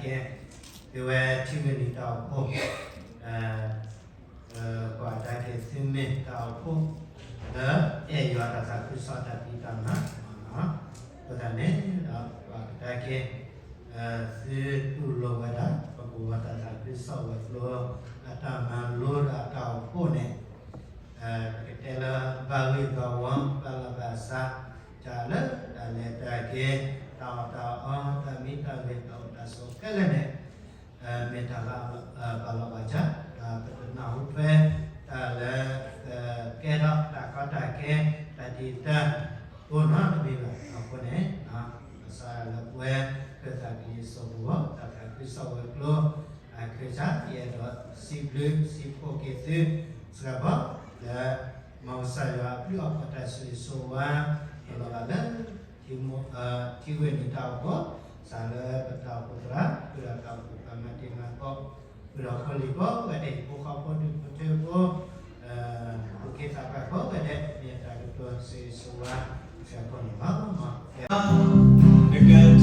ကဲ သုဝဲထံဂုၤနံၤတၢ်အိၣ်ဖှိၣ် ကွၢ်ကဒါက့ၤသုမ့ၢ်တၢ်အိၣ်ဖှိၣ် လၢအဲၣ်ယွၤတၢ်သးခုကစီၣ်တၢ်ဖံးတၢ်မၤ အဃိသတးန့ၣ်ဒီး ကွၢ်ကဒါက့ၤ သုတူၢ်လိာ်ဝဲဒၣ် ပကဝီၤတၢ်သးခုကစီၣ်ဝဲၤကျိၤ အတၢ်မၤလိဒီးအတၢ်အိၣ်ဖှိၣ်န့ၣ် ပကတဲလၢဘၣ်ဂ့ၢ်ဘၣ်ဝီ ဘၣ်လီၢ်ဘၣ်စး တၢ်လၢတၢ်လဲၤတၢ်က့ၤ တၢ်အီၣ်တၢ်အီ တၢ်မံတၢ်ဂဲၤ တၢ်အိၣ်တၢ်ဆိးခဲလၢာ်န့ၣ် မ့ၢ်တၢ်လၢဘၣ်လီၢ်ဘၣ်စး ပတနၢ်ဟူထွဲ တၢ်လၢ ကဲထီၣ်တၢ်ကီတၢ်ခဲ တၢ်တံာ်တၢ်ဖိနီတမံၤဘၣ်အဃိန့ၣ် ဘၣ်ဆၣ်လၢပဝဲ ခၢၣ်သးကလံၤစိးပူၤ တၢ်သးခုကစီၣ်ဝဲၤကျိၤ အခၢၣ်စး ယအဲၣ်ဒိးစံးဘျုးစံးဖှိၣ်က့ၤသု စှၤဘီ လၢ မ်ကစၢ်ယွၤအဘျုးအဖှိၣ်တၢ်ဆိၣ်ဂ့ၤဆိၣ်ဝါ ကလီၤဘၣ်လၢ ထံဂုၤနံၤတၢ်အိၣ်ဖှိၣ် စးလၢပတၢ်အိၣ်ဖှိၣ်သရၣ် ဃုာ်ဒီးတၢ်အိၣ်ဖှိၣ်ပှၤမၤတ့ၢ်မၤကီၢ် ဃုာ်ဒီးဖိလံၤကိးဂၤဒဲး ဖိဃီဖိဒူၣ်ဖိထၢဖိ ပူၤခ့သးပှၢ်ကိးဂၤဒဲး မ့ၢ်တၢ်ကတိၤဆိၣ်ဂ့ၤဆိၣ်ဝါ စှၤကိးန့ၣ်လီၤ.